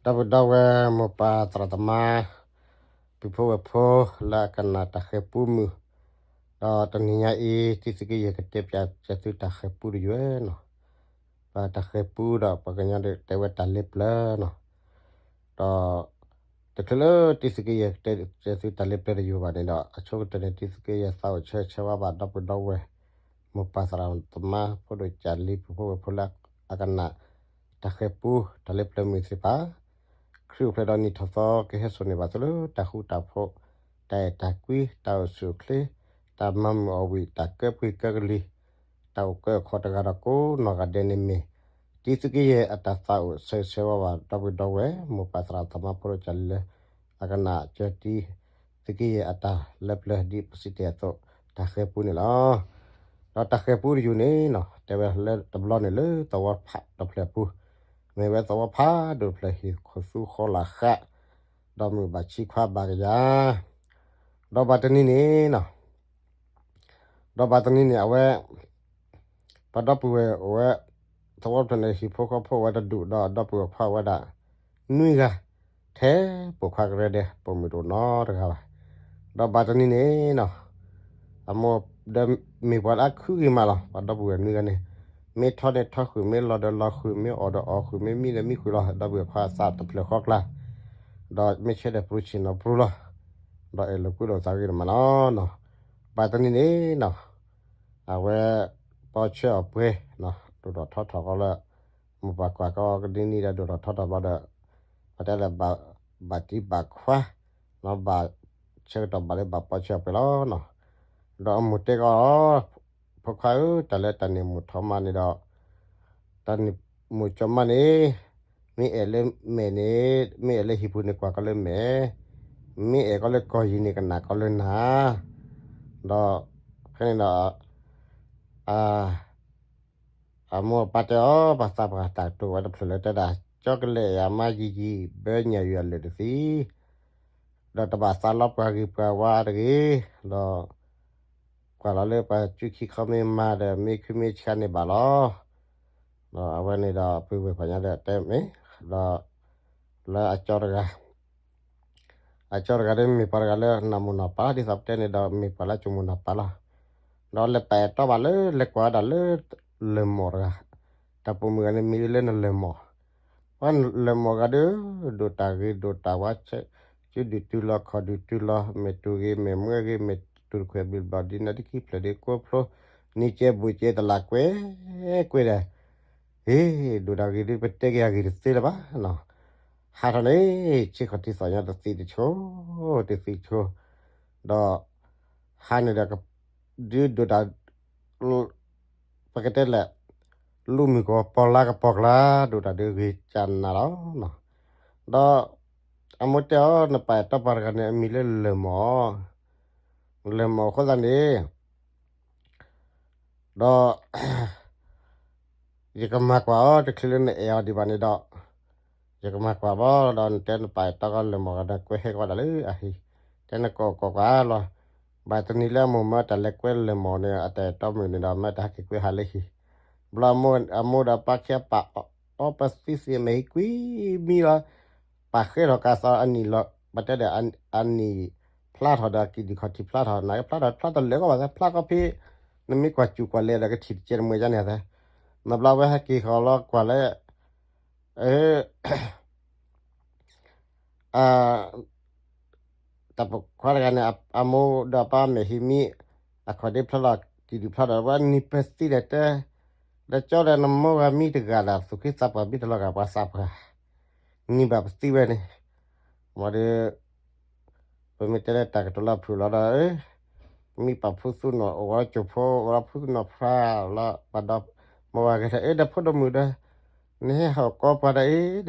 ဒီပုၢ်ဒီဝဲၢ်မိၢ်ပၢ်သရၣ်သမါ ပုၢ်ဖိဝဲၢ်ဖိလၢအကနၣ်တၢ်ဃဲၤပူမုာ်, ဒီးတနံၤညါအံၤ တံသုးက့ယဲၢ်ကတဲပၠးသုတၢ်ဃဲၤပူတယုၢ်နီၤ, ပတၢ်ဃဲၤပူဒီးပှၤကညီဒီးတဲဝဲတၢ်လ့ပျၢၤနီၤ, ဒီး တချုးလၢတံသုးက့ယဲၢ်ကတဲပၠးသုတၢ်လ့ပျၢၤတယုၢ်ဘၣ်န့ၣ်ဒီး အဆိကတၢၢ်န့ၣ် တံသုးက့ယဲၢ်သးအိၣ်ဆၢဂ့ၤဆၢဝါဘၣ်ဒီပုၢ်ဒီဝဲၢ် မိၢ်ပၢ်သရၣ်သမါ ဖိဒိၣ်ကၠၢ်လံ ပုၢ်ဖိဝဲၢ်ဖိလၢအကနၣ် တၢ်ဃဲၤပူတၢ်လ့ပျၢၤမုာ်သ့ၣ်တဖၣ်, ခရံာ်အိၣ်ဖျဲၣ်ဒီးနံၣ်ထီၣ်သီကဟဲစိာ်န့ၢ်ဘၣ်သုလၢတၢ်ဃူတၢ်ဖိး, တၢ်အဲၣ်တၢ်ကွံ, တၢ်အိၣ်ဆူၣ်အိၣ်ချ့, တၢ်မၤမုာ်အီၣ်ဝံၣ်, တၢ်ကၢပှ့ၤကၢကလံၤ, တၢ်အိၣ်ကၢအိၣ်ခီတဂၤဒီးကိးနီၢ်ဂၤဒဲးန့ၣ်မ့ၢ် တံသုးက့ယဲၢ်အတၢ်သးအိၣ်ဆၢဂ့ၤဆၢဝါဘၣ်ဒီပုၢ်ဒီဝဲၢ် မိၢ်ပၢ်သရၣ်သမါ ဖိဒိၣ်ကၠၢ်လံလၢ အကနၣ်ကၢတံ သုးက့ယဲၢ်အတၢ်လၢပျၢၤဒ်ပစံးတ့ၢ်အသိး တၢ်ဃဲၤပူန့ၣ်လီၤ. ဒီးတၢ်ဃဲၤပူတယုၢ်န့ၣ်နီၤ တဲဝဲလၢတဘျီန့ၣ်လၢသဝီဖးတဖျၢၣ်အပူၤ, မ့ၢ်ဝဲသဝီဖးဒိၣ်တဖျၢၣ် ဟံၣ်ခိၣ်သူဃီလာ်ဃး, ဒီးမုၢ်ဘၣ်ဆံခွါဘၣ်ကယၤ, ဒီးဘၣ်တနံၤန့ၣ်နီၤ ဒီးဘၣ်တနံၤန့ၣ် အဝဲ ပှၤဒီပုၢ်ဝဲၢ်အိၣ်ဝဲ သဝီဖျၢၣ်န့ၣ် ဟံၣ်ဖိဃီဖိအိၣ်ဝဲတဒူၣ် ဒီးဒီပုၢ်ဝဲၢ်ခွါဝဲဒၣ် နွံဂၤ, ထဲပိာ်ခွါကရၢဒဲး ပိာ်မုၣ်တအိၣ်နီတဂၤဘၣ်. ဒီးဘၣ်တနံၤန့ၣ်နီၤ အမိၢ်ဒီးမ့ၢ်ပှၤလၢအခုဂ့ၤမးလီၤ. ပှၤဒီပုၢ်ဝဲၢ်နွံဂၤန့ၣ် မ့ၢ်ထီန့ၣ်ထီဃုာ်, မ့ၢ်လီၤဒီးလီၤဃုာ်, မ့ၢ်အီၣ်ဒီးအီၣ်ဃုာ်, မ့ၢ်မံဒီးမံဃုာ်လီၤ. ဒီပုၢ်ဝဲၢ်ခွါသးတဖျၢၣ်ဃီကျါ, ဒီးမ့ၢ်ဆၢထၢၣ်ပြူဆ့ၣ်နီၤပြူလီၤ. ဒီးအဲၣ်လိာ်ကွံလိာ်သးဂ့ၤတမးနီၤနီၤ. ဘၣ်တနံၤန့ၣ်နီၤ အဝဲ ပီဆၢအီၤပှဲၤ, ဒိၣ်ထီၣ်ထီထီၣ်ကီးလၢ မိၢ်ပၢ်ကွၢ်ကီးကဒ်န့ၣ်ဒီး ဒိၣ်ထီၣ်ထီထီၣ်ဘျီဒီး ပတဲလၢ ဘၣ်တံၢ်ဘၣ်ခွါ, ဘၣ်ဆၢကတီၢ်ဘၣ်လၢဘၣ်ပီဆၢအီၤပှဲၤလီၤနီၤ. ဒီးအမိၢ်တဲကီး ဖိခွါဧၢ, တၢ်လၢတၢ်န့ၣ်မိၢ်ထီၣ်မါန့ၣ်ဒီး တၢ်န့ၣ်မိၢ်ကၠီမါန့ၣ် မ့ၢ်အဲၣ်လၢမဲာ်န့ၣ်, မ့ၢ်အဲၣ်လၢဟံၣ်ပူၤန့ၣ် ကွၢ်ကီးလၢမဲာ်, မ့ၢ်အဲၣ်ကီးလၢကီၢ်ယံၤန့ၣ် ကနၣ်ကီးလၢနၢ်, ဒီးဖဲန့ၣ်ဒီး အမိၢ်အပၢ်တဲအီၤ ပှၤသးပှၢ်တၢ်ကတိၤဝဲတဖျၢၣ်လၢတဲဒၣ် ကၠီကလဲာ်အမါယံာ်ယံာ် ဘၢညၣ်ယွၤအလၢာ်တသံ ဒီးတဘၣ်သးလီပှၤဂ့ၤပှၤဝါတဂ့ၤ, ဒီးကွၢ်လီၤလၢပှၤစုခံခီမ့ၢ်မၤဒီး မ့ၢ်ခုမ့ၢ်ဆါန့ၣ်ဘၣ်လီၤ. ဒီးအဝဲန့ၣ်ဒီး ပုၢ်ဝဲၢ်ပှၤညါဒီးတဲမ့ၢ်, ဒီး လၢအကၠီတဂၤ အကၠီတဂၤဒီး မ့ၢ်ပှၤတဂၤလၢနၢ်မိၢ်နၢ်ပၢ်လီၤ. ဒ်သိးပတဲန့ၣ်ဒီး မ့ၢ်ပှၤလၢကၠိမိၢ်နၢ်ပၢ်လီၤ. ဒီးလဲၤပာ်အဲၣ်တီဘၣ်လၢ လဲၤကွၢ်ဝဲဒၣ်လၢ လၢၢ်မိၢ်တဂၤ, တၢ်ပိာ်မုၣ်ဂၤန့ၣ် မံၤလၢနလၢၢ်မိၢ်, ပှၤလၢၢ်မိၢ်ဂၤဒီး ဒိၣ်တၢ်ဂ့ၤဒိၣ်တၢ်ဝါ, စုဒုၣ်တုၤလီၤ ခီၣ်ဒုၣ်တုၤလီၤ, မဲာ်တူၤဂ့ၤ မဲာ်မွဲဂ့ၤ မဲာ်တူၤတခွဲးဘျီၣ်ဘျီၣ် ဒ်နၤဒ်ခံဖျၢၣ်ဒ်ကိးဖျိ, နံၤကဲဘူးကဲတလးကွဲကွဲဒီး ဟ့ၣ် ဒိၣ်တၢ်ဂ့ၤဒီး ပတဲက့ၤအဂ့ၢ်တသ့လၢၤဘၣ်နီၤ. ဟးထီၣ်န့ၣ် ဆ့ၣ်ခီၣ်ထံးသီၣ်ညီတသံတဆိ, တသံတဆိ, ဒီး ဟးန့ၣ်ဒီး ဒုးဒိၣ်တၢ် ပကတဲလဲၣ် လူမုၢ်ကပီၤလါကပီၤကျါ ဒိၣ်တၢ်ဒုးဂ့ၤကၢ်နၤလီၤနီၤ. ဒီး အမိၢ်တဲအီၤ နပာ်အဲၣ်တီပှၤတဂၤန့ၣ် အမံၤလၢလၢၢ်မိၢ်, လၢၢ်မိၢ်အဃိသတးန့ၣ် ဒီး ယကမၤကွၢ်အီၤ တချုးလၢနအဲၣ်အီၤဒံးဘၣ်န့ၣ်ဒီး ယကမၤကွၢ်ဘၣ်ဒီး နတဲနပာ်အဲၣ်တီကီးလၢၢ်မိၢ်ဒီး ကွဲဟဲကီးဝဲဒၣ်လၢအဟံၣ်, တဲနကိးကိးကွၢ်လီၤ. ဘၣ်တနံၤလၢအမိၢ်မၢတၢ်လဲၤကွဲလၢၢ်မိၢ်န့ၣ် အတၢ်အဲၣ်တီမုၣ်န့ၣ်ဒီး မၢတၢ်ဟဲက့ၤကွဲဟးလၢဟံၣ်, ဘျီအမိၢ်ဒီးပၢ်ခံဂၤပာ်အီၤပသံသ့မဲာ်ဟံၣ်ကွံမံလီၤ. ပာ်ဃဲထီၣ်ကးသီအနံၣ်လီၤ ပတဲဒီး အနံၣ်ဖျါထီၣ်ဒီး ကံၣ်ဒုၣ်ခီၣ်ထံးဖျါထီၣ် နကဖျါထီၣ်ဖျါတလၢာ်ကီးဘၣ်သဲ ဖျါကီးဖဲ နမ့ၢ်ကွၢ်စူၣ်ကွၢ်လဲၤဒီး ကထံၣ်တကဲတမှဲၤဒ်န့ၣ်သဲ, နဘျီဝဲဟဲက့ၤဃီၤလီၤကွၢ်လၢ တၢ်ပိာ်ခွါတဂၤန့ၣ် အမိၢ်ဒီးပၢ်မဲာ်ဟံးမံ အခီၣ်ဒ့ဖျါလီၤ ကံၣ်ဒုၣ်ဖျါဒီး ပှၤနံၤပသံဒီးတဲ ဒီးကၠီဒီးနမိၢ်ဂၤမံတဂၤဒီး သူၣ်က့သးပှၢ်မံတလီၤဂာ်ပှၤသးပှၢ် နံၤဘၣ်ပသံဝဲန့ၣ်, မ့ၢ်ဒီး ပမ့ၢ်တဲလၢတၢ်ကတိၤလၢဖုၣ်လီၤဒီး မံပာ်ဖုသူနီၣ် အိၣ်ဝဲကၠိဖိ အိၣ်ဝဲဖုသူနီၣ်ဖျါလီၤ ပှၤဒီမိၢ်ဝၤဂၤဒီး အ့ ဒီးဖိဒိၣ်မုၣ်ဒီး နဟဲဟီၣ်ကီပှၤဒီးအ့ ဒီး ပတသ့ၣ်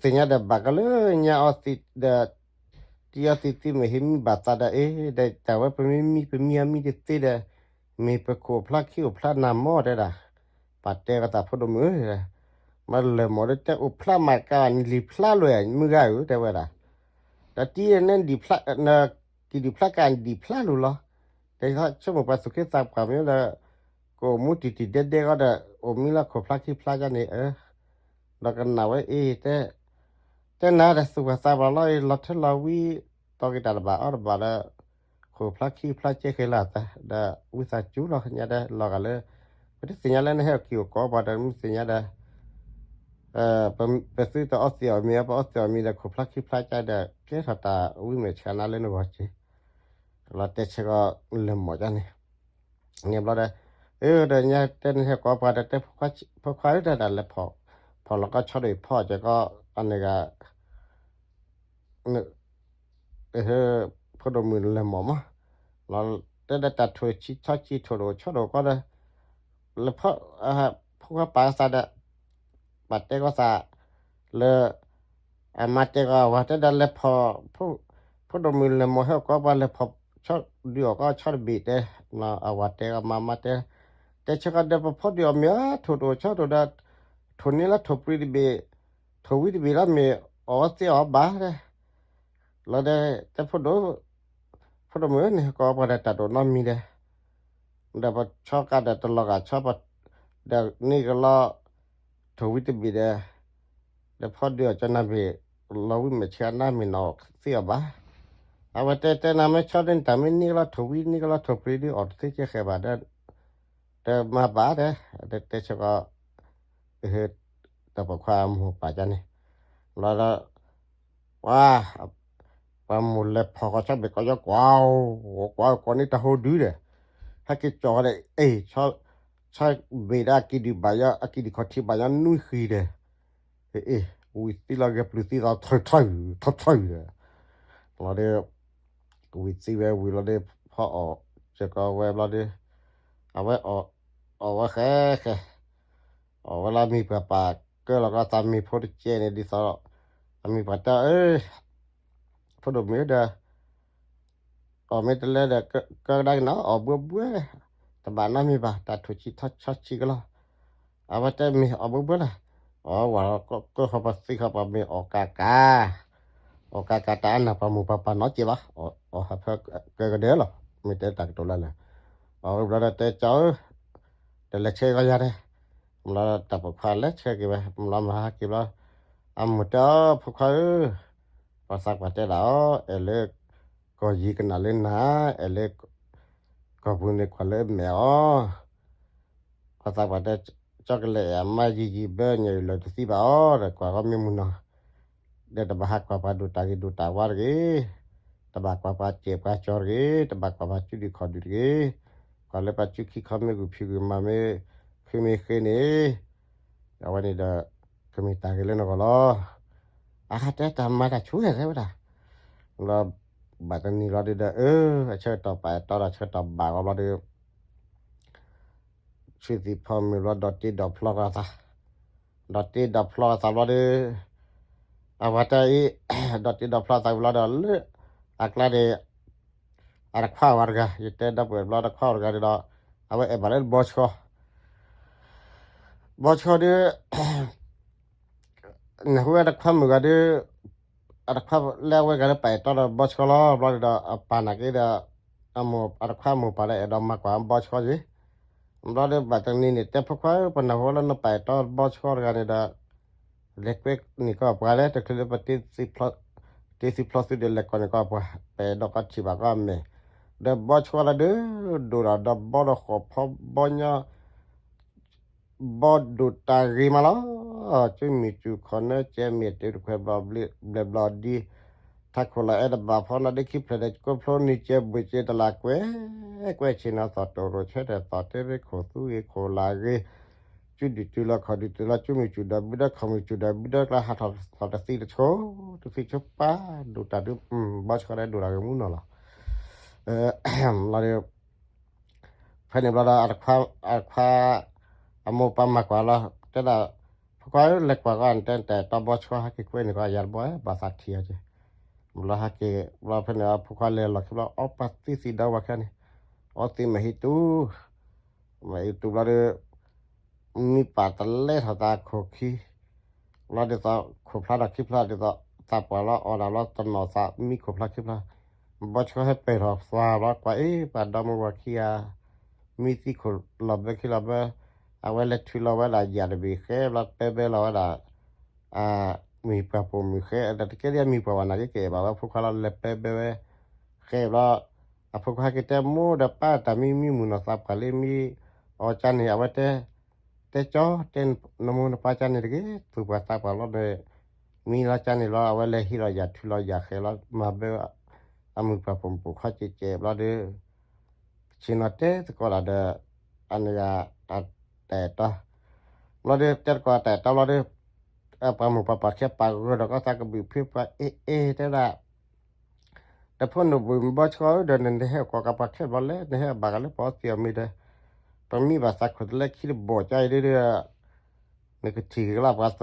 ညါဒီး ဘၣ်ကီးလၢညါအီသံးဒီး တံၤအီသံးသံမဲာ်ဟံးမံဘၣ်သးဒီးအ့ ဒီးတၢ်ဝဲပမ့ၢ်မံ ပမံအမံတသ့ဒီး မ့ၢ်ပခိၣ်ဖျါခံအိၣ်ဖျါနၤမီၢ်တဲဒၣ်, ပာ်တဲကသးဖိဒိၣ်မုၣ်ဧၢ, မ့ၢ်လၢၢ်မိၢ်ဒီးတဲအိၣ်ဖျါမးကါ နလံၤဖျါလွဲၢ် မုၢ်ဂၤဧၢ တဲဝဲဒၣ်, ဒီးတံၤန့ၣ် ကံၣ်ဒုၣ်ဖျါကါ နလံၤဖျါလိၤလီၤ, ဒီးဆိကမိၣ်ပှၤသူၣ်က့သးပှၢ်မ့ၢ်ဒီး ကအိၣ်မူတံၢ်တံၢ်ဒဲဒဲဃီဒီး အိၣ်မံလၢခိၣ်ဖျါခံဖျါကန့ၣ် အၢ ဒီးကနၣ်ဝဲအ့ၣ်တဲ တဲနၤဒီးသူၣ်ပှၤသးပှၤလီၤအံၤ လီၤထၢလီၤဝံၤ တီၢ်က့ၤတၢ်တဘၣ်အီၣ်တဘၣ်ဒီး ခိၣ်ဖျါခံဖျါကဲဃဲၤလၢအသး ဒီးဝံသးစူၤလီၤညါဒီး လီၤဂာ်လၢ ပတသ့ၣ်ညါလၢနဟဲအီၣ်က့ၤအိၣ်ကီးပှၤဒီး မ့ၢ်သ့ၣ်ညါဒီး ပသုတအီသံးအီၣ်မ့ၤ ပအီသံးအီၣ်မ့ၤဒီး ခိၣ်ဖျါခံဖျါကဒီး ကဲထီၣ်တၢ်ဝံမဲာ်ဆှးနါလၢနဂီၢ်က့ၤ လီၤတဲဆၢကီးလဲၤမိာ်ကန့ၣ် န့ၣ်ဘျီဒီး အၢ ဒီးညါတဲနဟဲကီးပှၤဒီးတဲ ဖိခွါဧၢ တၢ်လဲၤဖီၣ်လီၤကီးဆီဒိၣ်ဖီၣ်က့ၤကီး အန့ၣ်ဂၤ ဖိဒိၣ်မုၣ်လဲၤမိာ်မး လီၤတဲဒီးတၢ်ထိၣ်ဆံဆီဆံထိၣ်ဒိၣ်ဆီဒိၣ်ကီးဒီး လဲၤဖီၣ် ဖိခွါပာ်ကသးဒီး ပာ်တဲကီးသး လၢ အမါတဲကီး အဝၤတဲဒီးလဲၤဖီၣ် ဖိဒိၣ်မုၣ်လဲၤမိာ်ဟဲကီးပှၤလဲၤဖီၣ် ဆီဒုးအီၣ်ကီးဆီတဘ့ၣ်တဲ အဝၤတဲကီးမါမါတဲ တဲဆၢကီးဒီးပဖီၣ်ဒုးအီၣ်မ့ၤအထိၣ်ဒိၣ်ဆီဒိၣ်ဒီး ထိၣ်န့ၢ်လၢထိၣ်ပြံတဘ့ၣ် ထိၣ်ဝံတဘ့ၣ်လီၤမ့ၢ်အီၣ်သ့အီၣ်ဘၣ်တဲ လီၤဒီးတဲ ဖိဒိၣ်မုၣ်န့ၣ် ဟဲကီးပှၤဒီးတၢ်ဒိၣ်နီတမံၤဒီး ဒီးပဆီကါဒီးတလီၤဂာ်ဆီ ဒီးန့ၢ်ကလီ ထိၣ်ဝံတဘ့ၣ်ဒီး ဒီးဖီၣ်ဒုးအီၣ်ကၠီနၢ်ဘ့ၣ် လီၤဝံမဲာ်ဆှးနါမ့ၢ်နီၢ်သ့အီၣ်ဘၣ်. အဝဲတဲတဲနၤမ့ၢ်ဆီဒ်န့ၣ် တၢ်မ့ၢ်န့ၢ်ကလီထိၣ်ဝံန့ၢ်ကလီထိၣ်ပြံဒုးအီၣ်တသ့ကဲဃဲၤဘၣ်ဒီး တမၤဘၣ်တဲ တဲဆၢကီး တၢ်ပိာ်ခွါအမိၢ်ပာ်ကန့ၣ် လီၤဒီး ပှၤ ပှၤမိၢ်လဲၤဖီၣ်ကီးဆီဘ့ၣ်ကီးယီကွၢ် ကွၢ်ကွၢ်န့ၢ်တၢ်ဟိဒုဒီး ဟဲက့ၤကၠီၤဒီး အ့ၣ် ဆီဘ့ၣ်ဒီးအကံၣ်ဒုးဘၣ်ယီ အကံၣ်ဒုးခီၣ်ထံးဘၣ်ယီနွံဃံဒီး အ့ၣ် ဝံၤသံလီၤဂဲၤပျုၤသံသးထၢၣ်ထၢၣ်ထၢၣ်ဒီး လီၤဒီး ဝံၤသံဝဲဝံၤလီၤဒီး ဖီအီၣ်စ့ၢ်ကီးဝဲဘျီဒီး အဝဲအီၣ် အီၣ်ဝဲဃဲဃဲ အီၣ်ဝဲလၢအမံၤပှၤပာ်ကၢလီၤကီးသးမံၤဖိတကဲန့ၣ် ဒ်သိး အမံၤပှၤတဲအၢ ဖိဒိၣ်မုၣ်ဒီး အီၣ်မ့ၢ်တလဲဒီး ကၢကဒါက့ၤနီၤ အီၣ်ဘှဲဘှဲ တဘၣ်နီတမံၤဘၣ် တၢ်ထိၣ်ဆံးဆီဆံးကလီၤ အဝဲတဲမ့ၢ်အီၣ်ဘှဲဘှဲလီၤ အီၣ်ဝဲကၢဃီပသံဃီပမ့ၢ်အီၣ်ကး ကး အီၣ်ကးကး တၢ်အနၢ်ပှၤမိၢ်ပှၤပၢ်နီတကဲဘၣ် အီၣ်ဟးဖၢကၢကဒဲလီၤ မ့ၢ်တဲတၢ်ကတိၤလၢလဲၣ် အီၣ်ဝဲဘျီဒီးတဲကၠီဧၢ တလဲၤဆဲးကီးယၤဒဲး ဘျီတၢ်ပိာ်ခွါလဲၤဆဲးက့ၤဝဲ ဘျီမၤဟးက့ၤဘျီ အမိၢ်တဲအီၤ ဖိခွါဧၢ ပှၤသးပှၢ်တဲဒၣ်အီၤ အဲၣ်လၢ ကီၢ်ယံၤကနၣ်လၢနၤ အဲၣ်လၢ ကီၢ်ပူၤန့ၣ်ကွၢ်လၢမဲာ်အီၤ ပှၤသးပှၢ်တဲ ကၠီကလဲာ်အမါယံာ်ယံာ်ဘၢ ညၣ်အုၣ်လၢာ်တသံဘၣ်အီၤဒီး ကွၢ်ဂီၢ်မ့ၢ်မုၢ်နီၤ ဒီးတဘၣ်ဟးကွၢ်ပှၤဒိၣ်တၢ်ဂ့ၤဒိၣ်တၢ်ဝါတဂ့ၤ, တဘၣ်ကွၢ်ပှၤစဲးပှၤကၠီတဂ့ၤ, တဘၣ်ကွၢ်ပှၤစုဒုၣ်ခီၣ်ဒုၣ်တဂ့ၤ, ကွၢ်လၢပှၤစုခံခီမ့ၢ်ဂုာ်ဖံးဂုာ်မၤမ့ၢ် ဃ့မ့ၢ်ဃ့န့ၣ် အဝဲန့ၣ်ဒီး ကမ့ၢ်တၢ်ဂ့ၤလၢနဂီၢ်လီၤ. အဟးတဲတၢ်မၤတၢ်ဆူၣ်ဟဲဝဲဒၣ် လီၤ ဘၣ်တနံၤလီၤဒုးဒီး အၢ အဆၢကတီၢ်ပာ်အဲၣ်တီဒီးဆၢကတီၢ်ဘၣ်ဂီၤဘျီဒီး ဆူသံၣ်ဖီမုၢ်ဘျီဒီးတ့ဒီးဖျီကီးသး, ဒီးတ့ဒီးဖျီကီးသးဘျီဒီး အဝဲတၢ်အံၤ ဒီးတ့ဒီးဖျီကီးသးဘျီဒီးလၢ အကျါန့ၣ် အတခွါဝဲတဂၤ ယတဲဒီပုၢ်ဝဲၢ်ဘျီတခွါဝဲတဂၤန့ၣ်ဒီး အဝဲအဲၣ်ဘၣ်လၢဘီဆှီ ဘီဆှီဒီး နၢ်ဟူဝဲတခွါမုၣ်ဂၤဒီး အတခွါလၢအဝဲဂၤလၢပာ်အဲၣ်တီဒီးဘီဆှီလီၤ ဘျီဒီး အပၢ်နာ်က့ဒီး အတခွါအမိၢ်ပၢ်ဒီးအဲၣ်ဒိးမၤကွၢ်ဘီဆှီက့ၤ, ဘျီဒီးဘၣ်တနံၤန့ၣ် တဲဖိခွါဧၢ ပနၢ်ဟူလၢနပာ်အဲၣ်တီဘီဆှီတဂၤန့ၣ်ဒီး လဲၤကွဲန့ၢ်ကီးပှၤလဲၣ် တချုးလၢပတ့ တ့သုဖျီသုဒီးလဲၤကွဲန့ၢ်ကီးပှၤ ပအဲၣ်ဒိးကီးထံၣ်ဘၣ်ကီးအမဲာ်, ဒီးဘီဆှီလၢဒုး ဒိၣ်ဒီးဒီးဘီဒီးဃီၣ်ဖီဘီညီ ဘီဒိၣ်တၢ်ဂ့ၤမးလီၤ. ကၠူမုၢ်စူၢ်ခီၣ်နၢကဲမ့ၢ်တုၤတခွဲးဘျီဘျဲးဘျီဒံ ထးခိၣ်လီၤအဲၣ်တဘၣ်ဖီနီၢ်ဒ့ခံဖျၢၣ်ဒီး ကိးဖျိနံၤကဲဘှံးကဲတလးကွဲး ကွဲးဆ့ၣ်နီၤသီၣ်တိၢ်ရိၣ်ဆၢထၢၣ်သီၣ်တ့ရ့ခိၣ်သူဂ့ၤခိၣ်လၢဂ့ၤ ကၠူဒုၣ်တုၤလီၤခီၣ်ဒုၣ်တုၤလီၤ ကၠူမုၢ်စူၢ်ဒီးဘုဒၢခီၣ်မုၢ်စူၢ်ဒီးဘုဒၢကျါဟးထီၣ်သီၣ်တသံတဆိ တသံဆိပၢ်ဒိၣ်တၢ်ဒုး ဘီဆှီဒီးဒိၣ်တၢ်ဂ့ၤမူနီၢ်လီၤ. လီၤဒီး ဖဲန့ၣ်ဘျီဒီး အတခွါ အမိၢ်ပၢ်မၤကွၢ်လီၤ တဲဒၣ် ဖိခွါဧၢ လဲၤကွၢ်ကီး နတဲနတဲတီဘီဆှီ ဟဲက့ၤကွဲန့ၢ်ကီးယၤတဘီ ဘၣ်သးထံၣ်အီၤက့ၤ ဘျီဟဲက့ၤ ဘျီဖဲန့ၣ် ဖိခွါလဲၤလီၤခံဘျီ အီပှၤသံသံဒီးဝဲခဲန့ၣ် အီသံးမဟံးတူ မဟံးတူဘျီဒီး မံပာ်တလဲထီၣ်သးခိၣ်ခံ ဘျီဒ်သိး ခိၣ်ဖျါထီၣ်ခံဖျါဒ်သိး သးပှၢ်လီၤအီၣ်ဒၣ်လီၤတနီၤသးမံခိၣ်ဖျါခံဖျါ ဘီဆှီဟဲပဲာ်ထီၣ်သွါဘျီ ကွၢ်အ့ၣ် ပှၤဒီမါဝၤခံဂၤ မံသံခိၣ်လီၤဘၢခံလီၤဘၢ အဝဲလဲၤထုးလီၤဝဲဒၣ်ယၤတဘ့ၣ်ဃဲဘျီ ပၢဘဲလီၤဝဲဒၣ် အမံၤပှၢ်ပိာ်မုၣ်ဃဲ ဒီးတကဲဒ်အမံၤပှၢ်ဘၣ်နာ်က့ကအဲၣ်ဘၣ်ဝဲဖိခွါလီၤ လဲၤပၢဘဲဝဲ ဃဲဘျီ အဖိခွါဟဲက့ၤတဲမိၢ်ဒီးပၢ် တၢ်မံမံမုၢ်နီၢ်သးပှၢ်လၢမံအီၤကၢန့ၣ် အဝဲတဲ တဲကၠီ တဲနမိၢ်နပၢ်ကၢန့ၣ်တဂ့ၤ သူၣ်ပှၢ်သးပှၢ်လီၤဒီး မံလီၤကၢန့ၣ်လီၤ အဝဲလဲၤဟံးလီၤယၤထုးလီၤယၤဃဲလီၤ မၤဘၢ အမုၢ်ပှၢ်ပိာ်မုၣ်ပိာ်ခွါကဲးကဲးဘျီဒီး ဆ့ၣ်နီၤတဲသကိးဒၣ်ဒီး အန့ၣ်ဂၤ တၢ်အဲၣ်တီ ဘျီဒီး တဲသကိးတၢ်အဲၣ်တီဘျီဒီး ပှၤမိၢ်ပှၤပၢ်ခဲပာ်ဂၢၢ်ဒီးကီသးကဘုးဖ့ပှၤအ့ၣ်အ့ၣ်တဲဒၣ် တဖိနဘုၣ်ဘီဆှီဧၢ ဒီးနဟဲအိၣ်ကိးကပှၤခဲဘျီလဲၣ် နဟဲဘၣ်ကလၢပှၤအီသံးအီမ့ၤဒီး ပမံဘၣ်သးခိၣ်တလဲခံတဘီၣ်ကါအံၤဒီး နကထံၣ်ကလီၤပှၤသၢ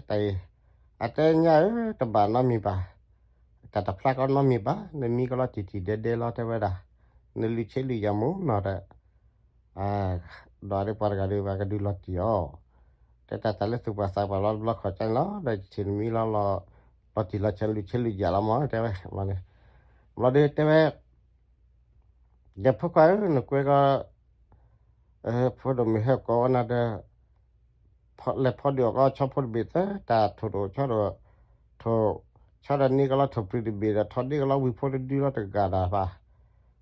တၢ်အံၤ အတဲညါဧၢ တဘၣ်နီတမံၤဘၣ် တၢ်တဖျါကီနီတမံၤဘၣ် နမံကလီၤတံၢ်တံၢ်ဒဲးဒဲးလီၤ တဲဝဲဒၣ် နလုၢ်ဆ့လုၢ်ယၤမူနီၤဒီး ဒီးဒ်ပှၤတဂၤဒီး ပှၤကဒုးလီၤတံၢ်အီၤ တဲတၢ်တၢ်လၢသူၣ်ပှၢ်သးပှၢ်လီၤတဘျီခီၣ်ကၢန့ၣ်လီၤ ဒီးယထံၣ်နမံလီၤလီၤ လီၤတံၢ်လီၤဆဲးလုၢ်ဆ့လုၢ်ယၤလီၤမး တဲဝဲ ဘျီန့ၣ် ဘျီဒီးတဲဝဲ ဒီးဖိခွါဧၢ နကွဲကီ ဖိဒိၣ်မုၣ်ဟဲကိးဝဲနၤဒီး လဲၤဖီဒုးအီၣ်ကီဆီဖိတဘ့ၣ်သၢ တၢ်ထိၣ်တအိၣ်ဆီတအိၣ် ထိၣ်ဆီဒီးန့ၢ်ကလီၤထိၣ်ပြံၤတဘ့ၣ်ဒီး ထီၣ်ဒ့ကလီၤဝံၤဖိတဒုလီၤတဂၤဒၣ်ဘၣ်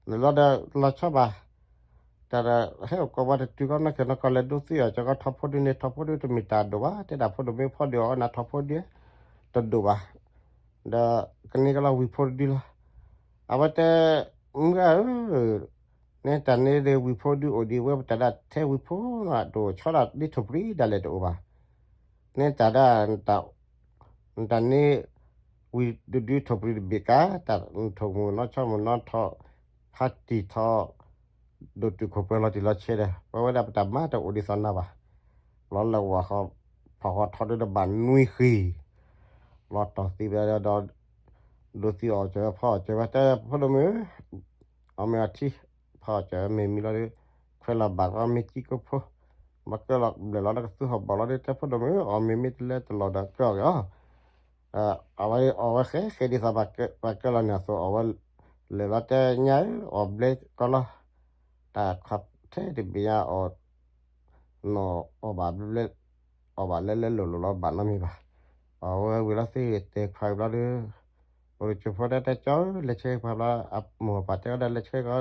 နလီၤဒီးလီၤဆီဘၣ် တၢ်ဒီးဟဲအိၣ်ကိးပှၤတတုၤကီ နီၢ်ကဲနီၢ်ကီၢ်လဲၤဒိသံအီၤ ကၠီကီထီၣ်ဖိဒုန့ၣ် ထီၣ်ဖိဒုတမ့ၢ်တၢ်ဒိၣ်ဘၣ် တဲဒၣ်ဖိဒိၣ်မ့ၢ်ဖီဒုးအီၣ်ကနၤထီၣ်ဖိဒု တဒိၣ်ဘၣ် ဒီးကန့ၢ်ကလီၤဝံၤဖိတဒုလီၤ အဝဲတဲ မုၢ်ဂၤဧၢ န့ၣ်တၢ်န့ၣ်ဒီးဝံၤဖိဒုအိၣ်ဒံးဝဲ ပတၢ်ဒၣ်ထဲဝံၤဖိနီၤ တအိၣ်ဆီဒၣ်ဒ်ထိၣ်ပြံၤဒၣ်လဲာ်တအိၣ်ဘၣ် န့ၣ်တၢ်ဒၣ် နတၢ်န့ၣ် ဝံၤတဒုထိၣ်ပြံၤတဘ့ၣ်ကါ တၢ်ထိၣ်မုၢ်နီၢ်ဆီမုၢ်နီၢ်ထီၣ် ဖါတံၢ်ထီၣ် ဒိၣ်တုာ်ခိၣ်ပှဲၤလီၤတံၢ်လီၤဆဲးဒီး ပဝဲဒၣ်ပတၢ်မၤတအိၣ်ဒ်သိးနၤဘၣ် လီၤလၢဝၤဃီ ဖီၣ်ဃီထီၣ်ဒုတဘၣ်နွံဃံ လီၤတီၢ်သံဝဲဒီး ဒိသံအီၣ်စၢၤဝဲဖီအီၣ်စၢၤဝဲ တဲဖိဒိၣ်မုၣ်ဧၢ အီၣ်မ့ၤအီထံ ဖီအီၣ်စၢၤဝဲမ့ၤမံလီၤဒီး ခွဲးလီၤဘၣ်ကီမ့ၢ်ကံကိဖိ ဘၣ်ကၢလီၤဘျဲၣ်လီၤလၢကသူဟီၣ်ဘီၣ်လီၤဒီး တဲဖိဒိၣ်မုၣ်ဧၢ အီၣ်မ့ၤမ့ၢ်တလဲတလီၢ်ဒီးကၢအီၣ်က့ၤအီၤ အဝဲအီၣ်ဝဲဃဲဃဲဒ်သိးပှၤကၢလီၤန့ၣ်အသိး အီၣ်ဝဲလဲၤလီၤတဲညါဧၢ အီၣ်ဘျဲကီလီၤ တၢ်ခီထဲတဘ့ၣ်ညါအီၣ် နီၢ်အီၣ်ဘၣ်ဘျဲ အီၣ်ဘၣ်လၢလဲလိၤလိၤလီၤဘၣ်နီတမံၤဘၣ်. အဝဲဝံၤလီၤသ့ၣ်တဲခွါဘျီဒီး အိၣ်တကၠိဖိတဲတဲကၠီ လဲၤဆှၢပှၤဘျီ အမိၢ်အပၢ်တဲအီၤဒီးလဲၤဆှၢကီ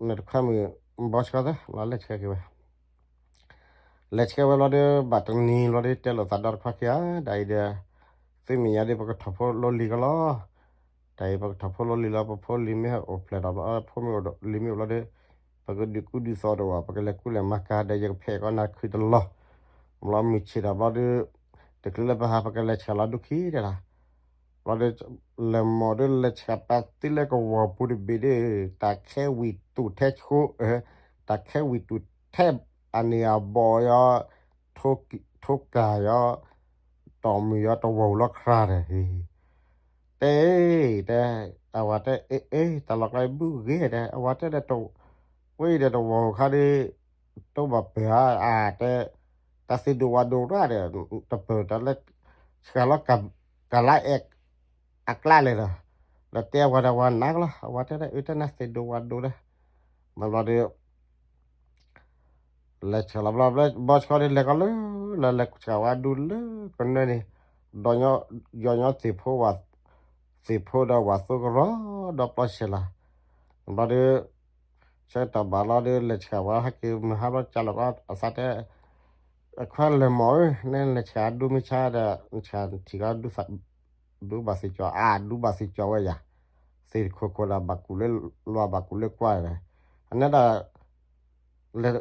နတခွါမုၣ်ဘီဆှီသၢ လီၤလဲၤဆှၢက့ၤဝဲ လဲၤဆှၢဝဲလီၤဒီး ဘၣ်တနံၤလီၤဒီး တဲလိာ်သးဒီတခွါခံဂၤ ဒ်အံၤဒီး သုမ့ၢ်ညါဒီး ပကထီၣ်ဖိလီၤလံၤကလီၤ. တၢ်အံၤ ပကထီၣ်ဖိလီၤလံၤလီၤ ပဖိလံၤမ့ၢ်အိၣ်ဖျဲၣ်ထီၣ်ဘျီ ဖိမ့ၢ်အိၣ်လံၤမ့ၢ်အိၣ်လီၤဒီး ပကဒုးကူဒုးသိးတအိၣ်ဘၣ် ပကလဲၤကူလဲၤမၤကၤဒီး ယကဖဲးကီးနၤခုတလီၢ်. ဘျီမုၢ်ဆ့ၣ်ထီၣ်ဘျီဒီး တချုးလၢပဟး ပကလဲၤဆှၣ်လီၤဒုခံတဲဒၣ် ဘျီဒီး လဲၤမိၢ်ဒီးလဲၤဆှၣ်ပာ်သံလၢကဝီၤပူၤတဘ့ၣ်ဒီး တၢ်ခဲဝံၤတူာ်ထဲဆိ တၢ်ခဲဝံၤတူာ်ထဲ အန့ၣ်အဘီၣ်ယီၤ ထိကၢ်ယီၤ တီၢ်မုၢ်ယီၤတဝီၤလီၤခရၤဒီး တဲ တဲ အဝၤတဲ အ့ အ့ တၢ်လီၢ်ကျါအံၤဘုဂ့ၤတဲ အဝၤတဲဒီး ဝဲအံၤဒီးတဝီၤခါဒီး တိၢ်ဘၣ်ပၢၢ်ဧါ အတဲ တၢ်သ့ၣ်ဒိၣ်ဝၣ်ဒိၣ်တၢ်ဒီး တပၢၢ်တၢ်လၢ ဆှၣ်လီၤကလါအဲၣ် အကျါလဲၣ်ဒီး ဒီးတဲအဝၤဒီးဝၤနးကလီၤ အဝၤတဲဒီး အၢ တဲနၤသ့ၣ်ဒိၣ်ဝၣ်ဒိၣ်ဒီး မ့ၢ်ဘျီဒီး လဲၤဆှၣ်လီၤဘျီ ဘီဆှီဒီးလဲၤကီးလၢ လၢလဲၤဆှၣ်ဝဲဒူလၢကနၢန့ၣ် ဒီး ယီၤညီသ့ၣ်ဖိဝဲ သ့ၣ်ဖိဒီးဝဲသိကရီ ဒီးပျီဆဲးလီၤ ဘျီဒီး ဆၢကတီၢ်ဘၣ်လီၤဒီး လဲၤဆှၣ်ဝဲဟဲက့ၤမုၢ်ဟါဘျီ ကၢ်လီၤကီး အသးတဲ အခွါလဲၤမိၢ်ဧၢ နလဲၤဆှၣ်ဒူမ့ၢ်ဆါဒီး နဆှၣ်ထံၣ်ကီး ဒူဘၣ်သ့ၣ်ကၠီၤ အါ ဒူဘၣ်သ့ၣ်ကၠီၤဝဲယၤ သ့ၣ်တခိၣ်ခိၣ်ဒီးဘၣ်ကူၣ်လၢ လွၤဘၣ်ကူၣ်လၢကွၢ်ဒီး အန့ၣ်ဒီး လဲၤ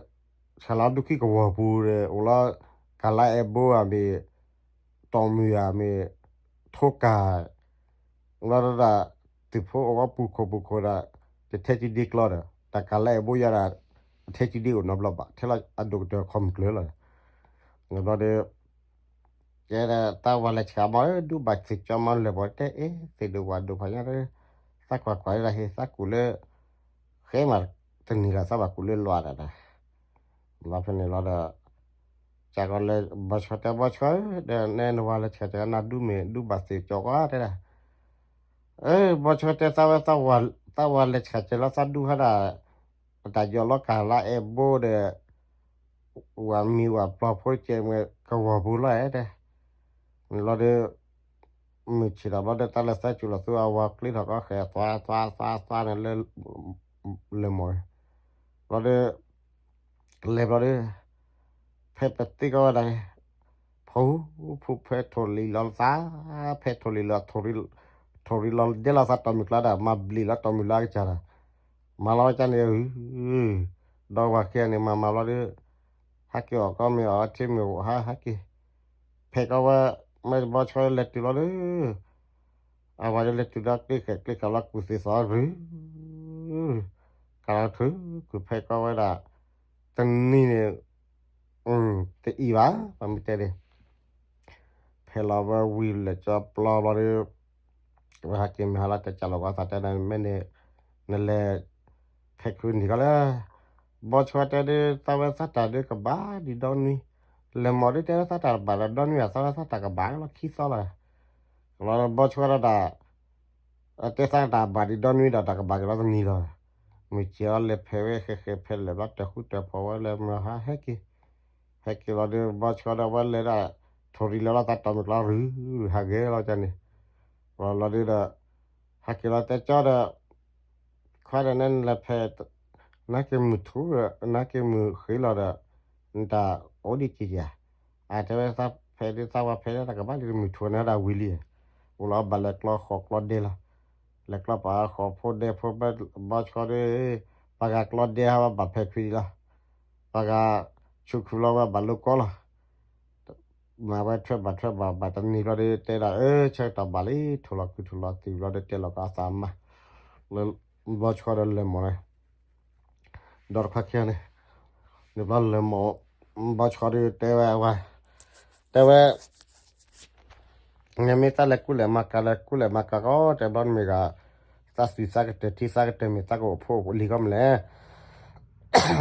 ဆှၣ်လီၤဒူခံကဝီၤပူၤဒီး အိၣ်လီၤ ကလါအဲၣ်ဘိဧါမ့ၢ် တီၢ်မုၢ်ဧါမ့ၢ် ထိကၢ် လီၤဒီး သ့ၣ်ဖိအိၣ်ဝဲပူၤခိၣ်ပူၤခိၣ်ဒီး တထဲစုဒ့ကျီဒီး တၢ်ကလါအဲၣ်ဘိယၤဒီး အထဲစုဒ့အိၣ်နီတဘျီဘၣ် ထဲလီၤအဒိၣ်ကတၢၢ်ခီၣ်မုၢ်ကျၢၤလီၤ ဘျီဒီး ကဲဒီးတၢ်ဝၤလဲၤဆှၣ်မး ဒူဘၣ်သ့ၣ်ကၠီၤမးလၢာ်ဘီတဲအ့ သ့ၣ်ဒိၣ်ဝၣ်ဒိၣ်ဖးညါဒီး သးကွၢ်ကွၢ်ဒၣ်ဟ့ၣ် သးကူၣ်လၢ ဃဲမးတနံၤလီၤ သးဘၣ်ကူၣ်လၢလွၤဒီး ဘျီဖဲန့ၣ်လီၤဒီး ကၢ်ကီးလၢ ဘီဆှီတဲဘီဆှီ ဒီးနဲနဝၤလဲၤဆှၣ်တဂၤနၤ ဒူမ့ၢ်ဒူဘၣ်သ့ၣ်ကၠီၤကွၢ်တဲဒၣ် အၢ ဘီဆှီတဲသးဝဲ သးဝၤလဲၤဆှၣ်စၢၤလီၤသးဒူဟဲဒၣ် အတၢ်ယီၤလီၤကလါအဲၣ်ဘိဒီး ဝၤမံၤဝၤပျီၤဖိတကဲးမ့ၢ်ကဝီၤပူၤလီၤဧါတဲ, န့ၣ်ဘျီဒီး မုၢ်ဆ့ၣ်ထီၣ်ဘျီဒီး တၢ်လၢသၢစူၤလီၤသူ အဝၤကျ့ထီၣ်ကီၢ်ဃဲၤ သွါသွါသွါသွါန့ၣ်လၢ လဲၤမိၢ်န့ၣ်, ဘျီဒီး လဲၤဘျီဒီး ဖဲပသ့ကီၢ်ဝဲဒၣ်န့ၣ်, ဖူ ဖူ ဖဲထိၣ်လံၤလီၤသး, ဖဲထိၣ်လံၤလီၤ, ထိၣ်ရံၤလီၤဒဲလီၤသး တီၢ်မုၢ်ကျါဒီး မၤဘျံးလီၤ တီၢ်မုၢ်လီၤကစၢ်ဒီး မၤလီၤဝဲကန့ၣ်, ဒီးဝၤခံဂၤန့ၣ် မၤမၤဘျီဒီး ဟဲက့ၤအီၣ်ကီၢ်မ့ၢ်အီၣ်ထံမ့ၢ်အိၣ်ဟး ဟဲက့ၤ ဖဲကီၢ်ဝဲ မ့ၢ်ဘီဆှီလဲၤတုၤလီၤဒီး အဝၤဒီးလဲၤတုၤဒီး ကျ့ဃဲၤကျ့ဃဲၤလီၤ ကူၣ်သ့ၣ်သီရူၤ ကလီၤထုး ကူၣ်ဖဲကီၢ်ဝဲဒၣ် တနံၤန့ၣ် တအံၤဘၣ် ပှၤမ့ၢ်တဲန့ၣ် ဖဲလီၤဝဲဝံၤလဲၤကၠီပျီဘျီဒီး ဝဲဟဲက့ၤမ့ၢ်ဟါလီၤ တၢ်ကးလီၤကီသးတဲန့ၣ် မ့ၢ်န့ၣ် နလဲၤ ဖဲခုနံၤကီလၢ ဘီဆှီတဲဒုး သးဝဲသးတၢ်ဒုးကဘၣ်ဒံးဒီနွံ, လဲၤမိၢ်ဒုးတဲဝဲသးတၢ်ဘၣ်ဒီးဒီနွံဘၣ် သးဝဲသးတၢ်ကဘၣ်လီၤခံသီလီၤ, လီၤဘီဆှီဒီး တဲသးတၢ်ဘၣ်ဒံးဒီနွံဒီး တၢ်ကဘၣ်က့ၤလီၤတနံၤလီၤ, မုၢ်ဆ့ၣ်အီၤလဲၤဖဲဝဲဃဲၤဃဲၤဖဲလဲၣ်ဘျီ တၢ်ဃူတၢ်ဖိးဝဲလဲၤမၤဟးဟဲက့ၤ, ဟဲက့ၤလီၤဒီး ဘီဆှီဒီးဝဲလဲၤဒၣ် ထိၣ်ရံၤလီၤလီၤသး တီၢ်မုၢ်ကျီရူၤ ဟးဂဲၤလီၤကန့ၣ်, လီၤလီၤဒုးဒီး ဟဲက့ၤလီၤတဲကၠီဒီး ခွါဒီးနဲနလဲၤဖဲ နဟဲက့ၤမုၢ်ထူ နဟဲက့ၤမုၢ်ဃ့လီၤဒီး နတၢ်အိၣ်ဒံးကံကၤ, အတဲဝဲသးဖဲဒုးသးဝဲဖဲဒၣ်တၢ်ကဘၣ်လံမုၢ်ထူန့ၣ်ဒၣ်ဝံၤလံ, အိၣ်လီၤဘၣ်လဲၤကျီဃိးကျီဒဲလီၤ, လဲၤကျီပာ်ဃိးဖိဒဲဖိဘၣ်ဘီဆှီဒီး ပှၤဂၤကျီဒဲဟးဝဲဘၣ်ဖဲခွံလီၤ, ပှၤဂၤဆူၣ်ခုလီၤဝဲဘၣ်လိကီလီၤ မၤဝဲထွဲဘၣ်ထွဲဘၣ်ဘၣ်တနံၤဘျီဒီး တဲဒၣ်အၢ ဆၢကတီၢ်ဘၣ်လံ ထိၣ်လီၤခုထိၣ်လီၤသံဘျီဒီး တဲလီၤကအသးမါ လၢဘီဆှီဒီးလဲၤမိၢ်န့ၣ်, ဒီးတခွါခံဂၤန့ၣ်, န့ၣ်ဘျီလဲၤမိၢ်, ဘီဆှီဒီးတဲဝဲအဝၤ, တဲဝဲ နမ့ၢ်သးလဲၤကူလဲၤမၤကၤ လဲၤကူလဲၤမၤကၤကီး တဲဘျီနမ့ၢ်ဂ့ၤ, သးသူၣ်သးကတၢၢ် ထံသးကတၢၢ် မ့ၢ်သးကအိၣ်ဖိအိၣ်လံၤကီးမနုၤလဲၣ်,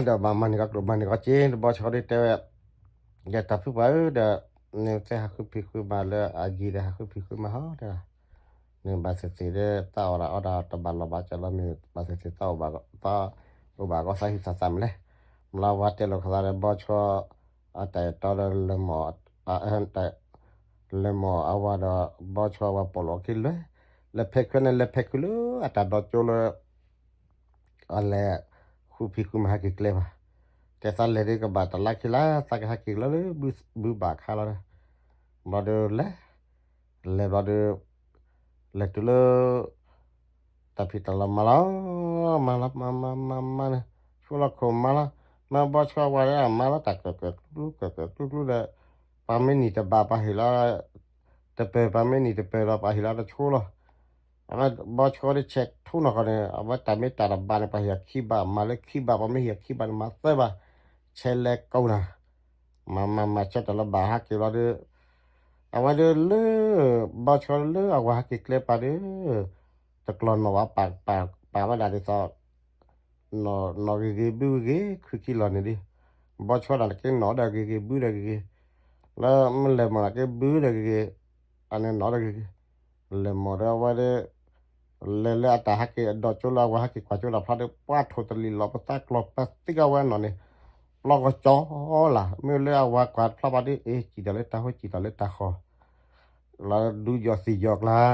ဒီးဘၣ်မၤန့ၢ်ကီးကျိၣ်မၤန့ၢ်ကီးစ့ ဘီဆှီဒီးတဲဝဲ, ဒီးတၢ်ဖုပှၢ်ဧၢ ဒီး နသ့ဟးဃုဖံးဃုမၤလၢအယံၤဒီး ဟးဃုဖံးဃုမၤဟီဒီး န့ၣ်ဘၣ်သ့ၣ်သ့ၣ်ဒီး သးအီၣ်ဒၣ်အီဒၣ်တဘၣ်လီၢ်ဘၣ်စၢၤလီၤ မ့ၢ်ဘၣ်သ့ၣ်သ့ၣ်သးအိၣ်ဘၣ် သးအိၣ်ဘၣ်ကီးသးဟံးသးသးမနုၤလဲၣ်, မလီၤဝါတဲလိာ်ခသးဒီး ဘီဆှီ အတၢ်အဲၣ်တီဒီး လဲၤမိၢ်အဝၤဒီး ဘီဆှီဝဲပိာ်လိာ်အခံလၢ လဲၤဖဲခုန့ၣ် လဲၤဖဲခုလၢ အတၢ်ဒီကၠိလၢ အလဲၤ ဃုဖံးဃုမၤဟဲက့ၤကျဲဘၣ်, တဲသးလဲၤဒ်ကဘၣ်တလါခံလါ သးကဟဲက့ၤလီၤလၢ ဘုဘၣ်ခါလီၤ, ဘျီဒီးလဲၤ လဲၤဘျီဒီး လဲၤတုၤလၢ တၢ်ဖံးတၢ်လီၤမၤလီၤ, မၤလီၤ မၤမၤမၤမၤန့ၣ် ဆိလီၤခိၣ်မၤလီၤ, မ့ၢ်ဘီဆှီဝဲဒီးမၤလီၤတၢ်ကၢၣ်ကၢၣ်ကျူကျူ ကၢၣ်ကၢၣ်ကျူကျူဒီး ပှၤမ့ၢ်နံၤတဘၣ်ပှၤဟ့ၣ်လီၤ တပၢၢ် ပှၤမ့ၢ်နံၤတပၢၢ်ဒီးပှၤဟ့ၣ်လီၤတဆိလီၤ, အဝဲဘီဆှီဒီးဆဲးထူနီၢ်ဃီန့ၣ် အဝဲတၢ်မ့ၢ်တၢ်တဘၣ်န့ၣ် ပှၤဟ့ၣ်အခံဘၣ် မၤလၢခံဘၣ် ပှၤမ့ၢ်ဟ့ၣ်အခံဘၣ်န့ၣ် မၤသၢဘၣ်, ဆဲးလဲၤကိးနၤ မၤမၤမၤဆၢတဲာ်လီၤဘၣ်ဟဲက့ၤလီၤဒီး အဝဲဒီးလၢ ဘီဆှီလၢအဝၤဟဲက့ၤကျဲပၤဒီး တကျီၢ်နီၢ်ဝဲပာ်ဝဲဒၣ်ဒ်သိး နီၢ်ဂ့ၤဂ့ၤဘုဂ့ၤဂ့ၤ ခုခံလီၤန့ၣ်ဒီး ဘီဆှီဒၣ်တက့ၢ်နီၢ်ဒီးဂ့ၤဂ့ၤဘုဒီးဂ့ၤဂ့ၤ လၢမ့ၢ်လဲၤမၤလၢက့ၤဘုဒီးဂ့ၤဂ့ၤ အန့ၣ်နီၢ်ဒီးဂ့ၤဂ့ၤ လဲၤမိၢ်ဒီးအဝဲဒီး လဲၤလၢအတၢ်ဟဲက့ၤအဒီးကၠိလၢအဝၤဟဲက့ၤကွၢ်ကၠိတၢ်ဖျါဒီး ပှၤထိၣ်တလံၤလီၤပသးကျီၢ်ပသံကဝဲနီၢ်န့ၣ် ပျီကီၢ်ကၠီလၢ် မ့ၢ်လၢအဝၤကွၢ်တဖျါဘၣ်ဒီး အ့ စံၣ်တၢ်လၢတၢ်ဟိ စံၣ်တၢ်လၢတၢ်ဃီ လီၤဒူယီၢ်သံၣ်ယီၢ်ကျါ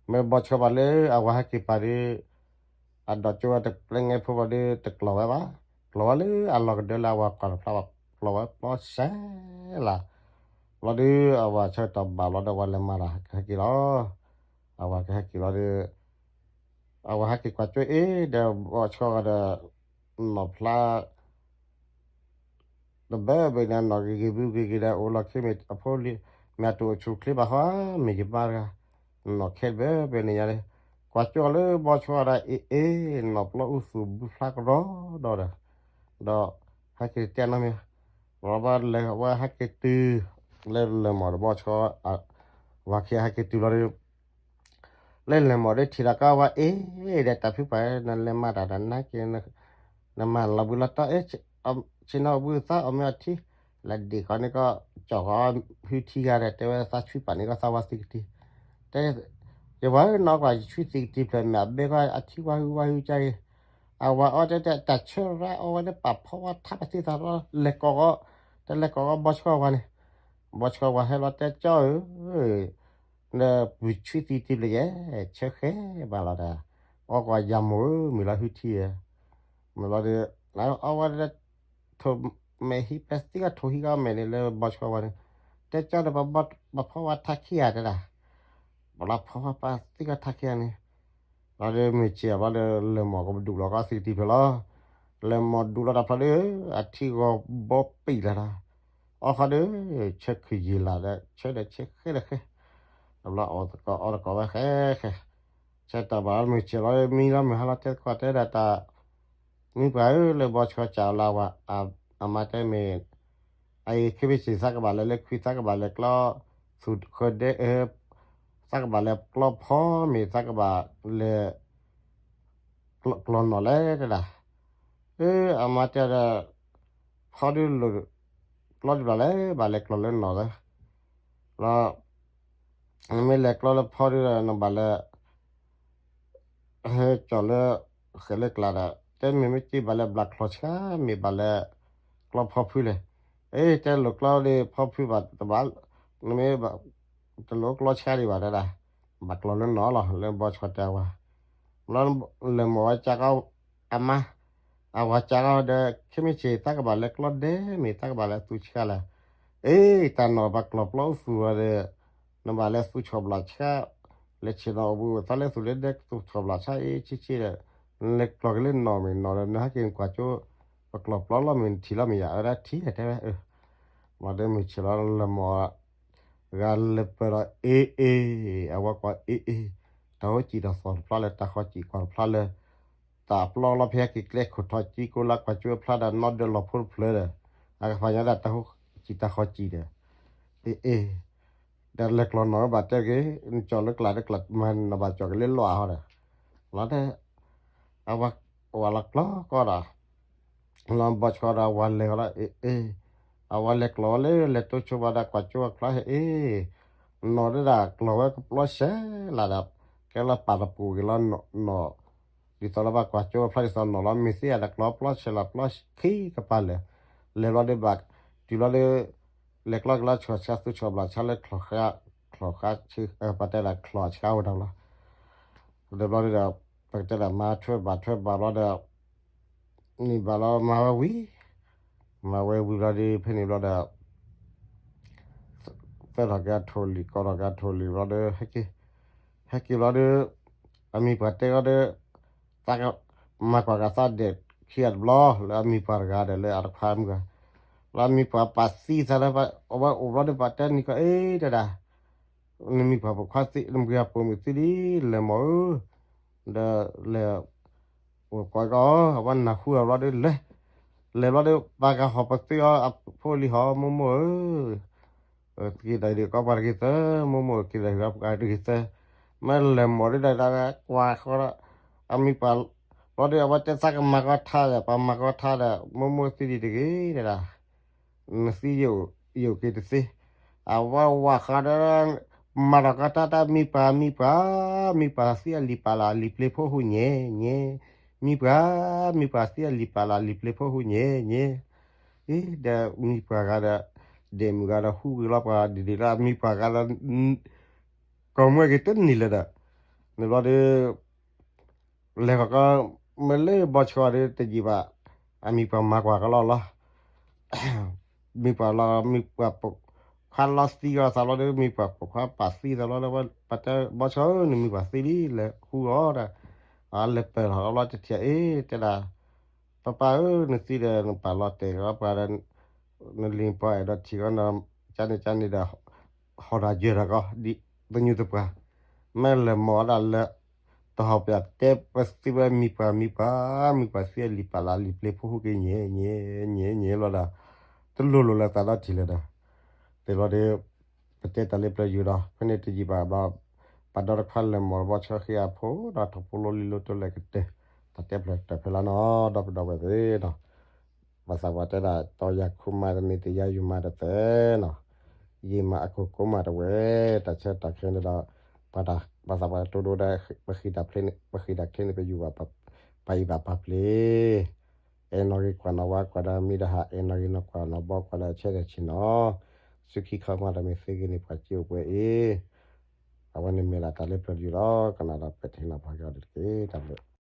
မ့ၢ်ဘီဆှီဘၣ်လၢအဝၤဟဲက့ၤပၤဒီး အဒီးကၠိဝဲတပျဲငဲဖိဘၣ်ဒီး တကျီၢ်ဝဲဘၣ်, ကျီၢ်ဝဲလၢအလီၢ်ကဒၢလၢအဝၤကွၢ်တဖျါဘၣ် ကျီၢ်ဝဲပျီစဲလၢ်, ဘျီဒီးအဝၤဆၢကတီၢ်ဘၣ်ဘျီဒီး အဝၤလဲၤမၤတၢ်ကဟဲက့ၤလီၤ, အဝၤကဟဲက့ၤလီၤဒီး အဝၤဟဲက့ၤကွၢ်ကၠိအ့ဒီး ဘီဆှီဂၤဒီး နီၢ်ဖျါ တဘၢဘၢန့ၣ် နီၢ်ဂ့ၤဂ့ၤဘုဂ့ၤဂ့ၤဒီး အိၣ်လီၢ်ခံမ့ၢ်အဖိလံၤ မ့ၢ်အတူၢ်အဆူၣ်ချ့ဘၣ်ဟီ မ့ၢ်ယဘါတဂၤ နီၢ်ခဲဘၢဘၢန့ၣ်ညါလံ, ကွၢ်ကၠိလၢဘီဆှီဒၣ်အ့ၣ်အ့ၣ် နီၢ်ပျီအူသူၣ်ဘုဖျါကရီဒီးဒီး ဒီးဟဲက့ၤတဲနီတမံၤ, ဘျီဘၣ်လဲၤဝဲဟဲက့ၤတုၤ လၢလဲၤမိၢ်ဒီးဘီဆှီ ဝၤခံဂၤဟဲက့ၤတုၤလီၤဒီး လၢလဲၤမိၢ်ဒီးထံၣ်ဒီးကီဝဲအ့ၣ် ဒီးတၢ်ဖုပှၢ် နလဲၤမၤတၢ်ဒီးနက့ၤ နမၤလီၤဘှံးလီၤတီၢ်အ့ၣ် ဆ့ၣ်နီၤဘှံးသးအီၣ်မ့ၢ်အီထံ လၢဒ့ၣ်ဃီန့ၣ်ကီ ကၠီၣ်ဃီ ဟုထံဂၤဒီး တဲဝဲသးဆှံပာ်န့ၣ်ကီသးဝါသံကတံၤ တဲ ယဝၤဧၢ နီၢ်ကွၢ်ယဆှံသံကတံၤဖျၢၣ်မ့ၢ်အဘဲကီ အထံဝါဟုဝါဟုကါဂ့ၤ, အဝၤအီၣ်တဲတဲ တၢ်ဆၢရၣ်အီၣ်ဝဲဒၣ် ပာ်ဖီဝါထါပသံသးလီၤ လဲၤကိးဂီၤ, တလဲၤကိးဂီၤဘီဆှီဝါန့ၣ်, ဘီဆှီဝါဟဲလီၤတဲကၠီဧၢ နပှၤဆှံသံတံၢ်ဘျဲၣ်ယဲ, ဆၢဃဲဘၣ်လီၤတၢ်, အီၣ်ကွၢ်ယၤမိၢ်ဧၢ မုၢ်လီၤဟုထံဧၢ, မုၢ်လီၤဒီး အီၣ်ဝဲဒၣ် ထိၣ်မဲာ်ဟံး ပသံကထိၣ်ဟံးကီးမဲာ်န့ၣ်လၢဘီဆှီဝါန့ၣ်, တဲကၠီဒီး ပဖီဝါထါခံဂၤတဲဒၣ်, ပလီၤဖီဝါပသံကထါခံဂၤန့ၣ်, လီၤဒီးမုၢ်ဆ့ၣ်ဘျီဒီး လဲၤမိၢ်ကဒူးလီၤကီသံကတံၢ်ဖျၢၣ်လီၤ, လဲၤမိၢ်ဒူးလီၤတၢ်ဖျီဒီး အထံဂီၤဘီပံာ်လၢ်လီၤ, အီၣ်ဃီဒီး ဆၢခုၣ်ယံာ်လၢ်ဒီး ဆၢဒီးဆၢဃဲဒီးဃဲ, တဘျီအီၣ်တကိးအီတကိးဝဲဃဲဃဲ, ဆၢတၢ်ဘၣ်လီၤမုၢ်ဆ့ၣ်လီၤ မံလီၤမုၢ်ဟါလီၤတဲသကိးတဲဒၣ်တၢ် မံပှၤဧၢ လၢဘီဆှီကၠးလၢဝၤ အမါတဲမ့ၢ် အအံၤ ခဲမ့ၢ်ဆ့ၣ် သးကဘၣ်လဲၤလၢခွံ သးကဘၣ်လဲၤကျီ သူၣ်ဃၢဒဲ သးကဘၣ်လဲၤကျီဖီမ့ၢ် သးကဘၣ်လဲၤ ကျီနီၢ်လဲၣ်တဲဒၣ်, အမါတဲဒီး ဖီဒုးလိၣ် ကျီဒုးဘၣ်လဲၣ် ဘၣ်လဲၤကျီလၢနီၢ်လၢ လီၤ နမ့ၢ်လဲၤကျီလၢဖီဒုးဒီး နဘၣ်လဲၤ ဟဲကၠီၣ်လၢ ဃဲၤလၢကျးဒီး တဲမ့ၢ်မ့ၢ်က့ဘၣ်လဲၤဘျးကျီဆှါ မ့ၢ်ဘၣ်လဲၤကျီဖီဖုလဲၣ်, အ့ တဲလိၣ်ကျီဒီးဖီဖုဘၣ်တဘၣ်, နမ့ၢ် တလိၣ်ကျီဆှါဒံးဘၣ်တဲဒၣ်, ဘၣ်ကျီလၢနီၢ်လီၤ လၢဘီဆှီတဲဝဲ, ဘျီ လဲၤမိၢ်ဝဲကၠးကီ အမါ အဝၤကၠးကီဒီး ခဲမ့ၢ်ဆ့ၣ် သးကဘၣ်လဲၤကျီဒဲမ့ၢ် သးကဘၣ်လဲၤသူဆှါလဲၣ်, အ့ တၢ်နီၢ်ဘၣ်ကျီပျီအိၣ်သူဝဲဒီး နဘၣ်လဲၤသူဆီၣ်ဘျးဆှါ, လဲၤဆ့ၣ်နီၤအဘူး သးလဲၤသူလၢဒဲသူဆီၣ်ဘျးဆှါအ့ ဆ့ဆ့ဒီး နလဲၤကျီက့ၤလၢနီၢ်မ့ၢ်နီၢ်ဒီး နဟဲက့ၤကွၢ်ကၠိ ပကျီပျီလီၤမ့ၢ်နထံၣ်လီၤမ့ၢ်ယၤ အဝဲဒၣ်ထံၣ်တဲဝဲ, ဘျီဒီးမုၢ်ဆ့ၣ်လီၤ လဲၤမိၢ် ဂၤလဲၤပၢၢ်ဒီး အ့အ့, အဝဲကွၢ်အ့အ့, တၢ်ဟိစံၣ်တၢ်သီၣ်တဖျါလၢ တၢ်ဃီစံၣ်ကွၢ်တဖျါလၢ တၢ်ပျီလီၤဖဲဟဲက့ၤကျဲခိၣ်ထီၣ်ကံကိလၢကွၢ်ကၠိဖျါဒီး နီၢ်ဒၢလီၤဖိတဖျၢၣ်ဒီး အကဖးညါဒၣ်တၢ်ဟိစံၣ်တၢ်ဃီစံၣ်ဒီး အ့အ့, ဒီးလဲၤကျီနီၢ်ဘၣ်တဲက့ၤ နကၠီၣ်လၢကျးဒီးကျးမၤနဘၣ်ကၠီၣ်က့ၤလၢလီၢ်အဟီဒီး လီၤတဲ အဝဲ ဝၤလီၤကျီကီဒီး လီၤဘီဆှီဒီး အဝၤလဲၤဃီလီၤ အ့အ့, အဝၤလဲၤကျီဝဲလၢလဲၤတိဆိဘၣ်ဒီးကွၢ်ကၠိအဖျါဟဲအ့, နီၢ်ဒဲဒၣ်ကျီဝဲကပျီဆဲးလၢ်ဒီး ကဲလၢပာ်တပူၤက့ၤလီၤနီၢ်, ဒ်သိးလၢဘၣ်ကွၢ်ကၠိအဖျါဒ်သိးနီၢ်လီၤ မ့ၢ်သ့အတကျီပျီဆဲးလၢ်ပျီခံကပၤလဲၣ်, လဲၤဘျီဒီးဘၣ် တုၤဘျီဒီး လဲၤကျီက့ၤလီၤဆီၣ်ဆှါသူဆီၣ်ဘျးဆှါလၢ ချီၣ်ဃါ, ချီၣ်ဃါဆ့ ပတဲဒၣ်ချီၣ်ဆှါဝဲဒၣ်လီၤ, ဒီးဘျီဒီး ပကတဲဒၣ်မၤထွဲဘၣ်ထွဲဘၣ်ဘျီဒီး န့ၣ်ဘၣ်လီၤ မၤဝဲဝံၤ, မၤဝဲဝံၤဘျီဒီး ဖဲန့ၣ်ဘျီဒီး သၢထီၣ်က့ၤအထိၣ်လံၤ ကိးထီၣ်က့ၤအထိၣ်လံၤဘျီဒီး ဟဲက့ၤ, ဟဲက့ၤဘျီဒီး အမံၤပှၢ်တဲဃီဒီး သးကမၤကွၢ်ကသးဒဲးခံဂၤတဘျီ လၢအမံၤပှၢ်တဂၤဒီးလၢအတခွါမုၢ်ဂၤ, လၢအမံၤပှၢ်ပာ်သံသးလၢ အဝဲအိၣ်ဘျီဒီးပှၤတဲနံၤကီး အ့ တဲဒၣ် နမံၤပှၢ်ပိာ်ခွါသံ နမံၤပှၢ်ပိာ်မုၣ်သံလံ လဲၤမိၢ်ဧၢ, ဒီးလဲၤ အိၣ်ကီကီ အဝဲနၢ်ဟူအီၤဘျီဒီးလဲၤ, လဲၤဘျီဒီး ပှၤဂၤဟီၣ်ပသ့အီၤ အဖိလံၤဟီ မိၢ်မိၢ်ဧၢ, က့ၤဒၣ်ဒုးကီးပှၤတဂ့ၤသၢ, မိၢ်မိၢ်က့ၤဒၣ်ဒုးကီးပှၤတဂ့ၤသၢ, မ့ၢ်လဲၤမိၢ်ဒၣ်တၢ်ကွၢ်ဃီဒီး အမံၤပှၢ် ဘျီဒီးအဝဲတဲသးကမၤကီထါဒီး ပှၤမၤကီထါဒီး မိၢ်မိၢ်သံဒံးတဂ့ၤဒၣ် နသံယိာ်က့ၤတသ့, အဝဲဝၤဃီဒီး မၤထီၣ်ကီတၢ်တၢ် မံၤပှၢ် မံၤပှၢ် မံၤပှၢ်သံအလံာ်ပာ်လၢလံာ်ပျ့ၤဖိဟူးညဲညဲ, မံၤပှၢ် မံၤပှၢ်သံအလံာ်ပာ်လၢလံာ်ပျ့ၤဖိဟူးညဲညဲ, အ့ ဒီးမံၤပှၢ်ဂၤဒီး ဒဲးမုၢ်ဂၤဒီးဟူးဂ့ၤလီၤပှၤဒ်ဒ်လၢအမံၤပှၢ်ဂၤဒီး ကီၢ်မွဲက့ၤတန့ၢ်လၢၤဒီး န့ၣ်ဘျီဒီး လဲၤဃီကီ မ့ၢ်လၢဘီဆှီဒီးတယံာ်ဘၣ် အမံၤပှၢ်မၤကွၢ်ကလီလီၤ, မံၤပှၢ်လီၤ မံၤပှၢ်ပိာ်ခွါလီၤသံဂီၤသးဘျီဒီး မံၤပှၢ်ပိာ်ခွါပာ်သံသးဘျီဒီး ပှၤတဲဘီဆှီဧၢ နမံၤပှၢ်သံလံ လဲၤဃူအီၤဒီး လဲၤပၢၢ်ထီၣ်ဘျီတထံၣ်အ့ တဲဒၣ် ပၢ်ပၢ်ဧၢ နသံဒီးနပာ်လီၤတဲာ်လီၤပှၤဒီး နလံၤပှၤအဲၣ်ဒိးထံၣ်ကီး ကန့ၣ်ကန့ၣ်ဒီး ဟီၣ်တၢ်ယၢၢ်တၢ်ကီး ဒ်သညူးသပှၢ် မ့ၢ်လဲၤမိၢ်ဒၣ်လၢ တဟီၣ်ပၠးတဲပသံဝဲမံၤပှၢ်မံၤပှၢ် မံၤပှၢ်သံအလံာ်ပာ်လၢလံာ်ပျ့ၤဖိဟူးက့ၤညဲညဲညဲညဲလီၤဒီး တလိၣ်လိၣ်လၢသးဒီးထံၣ်လၢၤဒီး သ့ၣ်ဘျီဒီး ပတဲတၢ်လၢပျၢၤယူၤဒီး ဖဲန့ၣ်တယံာ်ဘၣ်ဘျီ ပှၤဒီတခွါလဲၤမိၢ်ဘီဆှီဃ့အဖိဒီးထီၣ်ဖိလီၤလံၤလိၤတိလဲၣ်ကတၢၢ် တၢ်တဲဖျၢၣ်တၢ်ဖဲလီၤနီၤ ဒီပုၢ်ဒီဝဲၢ်သ့ၣ်နီၤ ပှၤသးပှၢ်တဲဒၣ် တီၤယၤခူမၤတန့ၢ် တယၤယုၢ်မၤတသ့နီၤ ယံာ်မးအကိၢ်ကိးမးတဝဲ တၢ်ဆၢတၢ်ခဲန့ၣ်ဒီး ပှၤသးပှၢ်တိၢ်ဒိၣ်ဒီး ပဃံတၢ်ချ့န့ၣ် ပဃံတၢ်ချ့န့ၣ် ပယူၤဘၣ်ပ ပာ်အံၤဘၣ်ပာ်ပျ့ၤ, အဲၣ်နီၣ်ဂ့ၤကွၢ်နီၣ်ဝါကွၢ်ဒီးမံၤဒီးဟး, အဲၣ်နီၣ်ဂ့ၤနီၣ်ကွၢ်နီၣ်ဘီကွၢ်ဒီးဆဲးဒီးဆ့ၣ်နီၤ, ဆူခံခီမးတမ့ၢ်သ့ဂ့ၤန့ၣ် ပှၤစ့အိၣ်ပှဲၤအံၤ, အဝဲန့ၣ်မ့ၢ်ဒၣ်တၢ်လၢပျၢၤတယုၢ်လီၤ. ကနၣ်ဒီးပတဟ့ၣ်နီၤဖီက့ၤအီၤတက့ၢ်. တၢ်ဘျုး